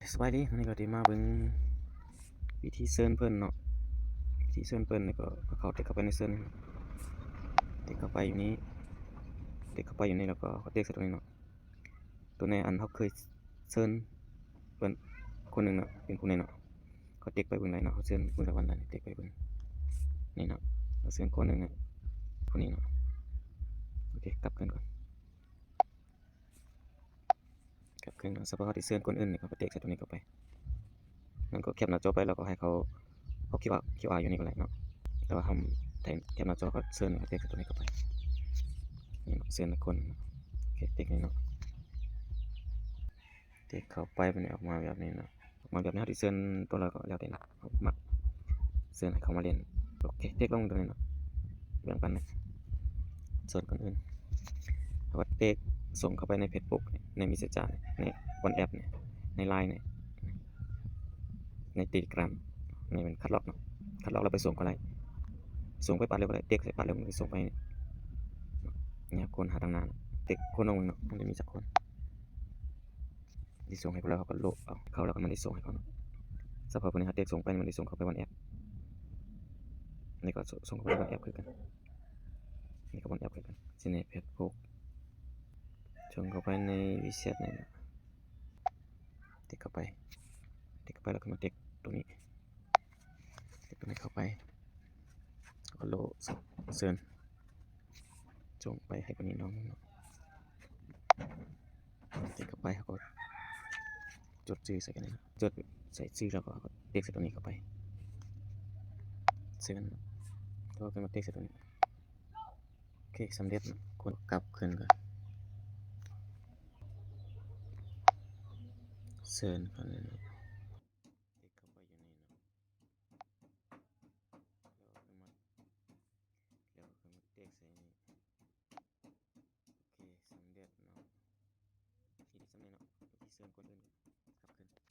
ສະບາຍດີ, ມື້ນີ້ກໍຊິມາເບິ່ງວິທີເຊີນເພິ່ນເນາະ, ວິທີເຊີນເພິ່ນ ແລ້ວກໍເຂົ້າ ເຕັກເຂົ້າໄປໃນເຊີນ, ເຕັກເຂົ້າໄປຢູ່ນີ້ ເຕັກເຂົ້າໄປຢູ່ນີ້ ແລ້ວກໍເຮົາເຕັກໃສ່ຕົວນີ້ເນາະ. ຕົວໃນອັນເຮົາເຄີຍເຊີນເພິ່ນຄົນໜຶ່ງເນາະ ເປັນຜູ້ນີ້ເນາະ, ກໍເຕັກໄປເບິ່ງໄດ້ເນາະ, ເຮົາເຊີນເພິ່ນໄດ້ວັນໃດ ເຕັກໄປເບິ່ງນີ້ເນາະ, ເຮົາເຊີນຄົນໜຶ່ງເນາະ ຜູ້ນີ້ເນາະ. ໂອເຄ ກັບຄືນກ່ອນ. ກັບຄືນເນາະ, ສະເພາະເຮົາຊິເຊີນຄົນອື່ນນີ້ ເຮົາກໍເຕັກໃສ່ຕົວນີ້ເຂົ້າໄປ, ນັ້ນກໍແຄບໜ້າຈໍໄປ ແລ້ວກໍໃຫ້ເຂົາເອົາຄິວອາ ຄິວອາ ຢູ່ນີ້ກໍໄດ້ເນາະ, ແຕ່ວ່າເຮົາແຄບໜ້າຈໍກໍເຊີນ ເຮົາເຕັກໃສ່ຕົວນີ້ເຂົ້າໄປ. ນີ້ເນາະ ເຊີນຄົນ, ໂອເຄ ເຕັກນີ້ເນາະ, ເຕັກເຂົ້າໄປ ມັນອອກມາແບບນີ້ເນາະ. ອອກມາແບບນີ້ ເຮົາຊິເຊີນຕົວໃດກໍແລ້ວແຕ່ເນາະ ເຮົາມັກເຊີນໃຫ້ເຂົາມາເຫຼັ້ນ. ໂອເຄ ເຕັກລົງຕົວນີ້ເນາະ, ແບ່ງປັນເນາະ ເຊີນຄົນອື່ນ. ເຮົາກໍເຕັກສົ່ງເຂົ້າໄປໃນເຟສບຸກ ໃນເມສເຊັນເຈີ ໃນວັອດແອັບ ໃນໄລນ໌ ໃນເຕເລກຣາມ, ນີ້ແມ່ນຄັດລອກເນາະ, ຄັດລອກແລ້ວໄປສົ່ງກໍໄດ້, ສົ່ງໄປປາດເລີຍກໍໄດ້, ເຕັກໃສ່ປາດເລີຍ ມັນຊິສົ່ງໄປ. ນີ້ຄົນຫາຕັ້ງນານ, ເຕັກຄົນລົງເນາະ ມັນຈະມີຈັກຄົນ. ຊິສົ່ງໃຫ້ເຂົາແລ້ວ ເຮົາກໍໂລດເອົາ ເຂົາແລ້ວກໍມັນຊິສົ່ງໃຫ້ເຂົາເນາະ. ສະເພາະຜູ້ນີ້ເຮົາເຕັກສົ່ງໄປ ມັນຊິສົ່ງເຂົ້າໄປວັອດແອັບ, ນີ້ກໍສົ່ງເຂົ້າໄປວັອດແອັບຄືກັນ, ນີ້ກໍວັອດແອັບຄືກັນ. ຊິໃນເຟສບຸກ ສົ່ງເຂົ້າໄປໃນວີແຊັດນີ້ນະ, ເຕັກເຂົ້າໄປ ເຕັກເຂົ້າໄປ ແລ້ວກໍມາເຕັກຕົວນີ້ ເຕັກຕົວນີ້ເຂົ້າໄປ ແລ້ວກໍໂລດເຊີນ ສົ່ງໄປໃຫ້ຄົນນີ້ນ້ອງເນາະ. ຕິດເຂົ້າໄປ ເຮົາກໍຈົດຊື່ໃສ່ກັນເນາະ, ຈົດໃສ່ຊື່ແລ້ວກໍເຕັກໃສ່ຕົວນີ້ເຂົ້າໄປ ເຊີນ ແລ້ວກໍມາເຕັກໃສ່ຕົວນີ້. ໂອເຄ ສຳເລັດເນາະ, ກົດກັບຄືນກ່ອນ ເຊີນເຂົ້ານີ້ເນາະ. ເຕັກເຂົ້າໄປຢູ່ນີ້ເນາະ ແລ້ວກໍມາ ແລ້ວກໍມາເຕັກໃສ່ນີ້. ໂອເຄ ສຳເລັດເນາະ, ທີ່ສຳເລັດເນາະ ທີ່ເຊີນຄົນອື່ນກັບຄືນ.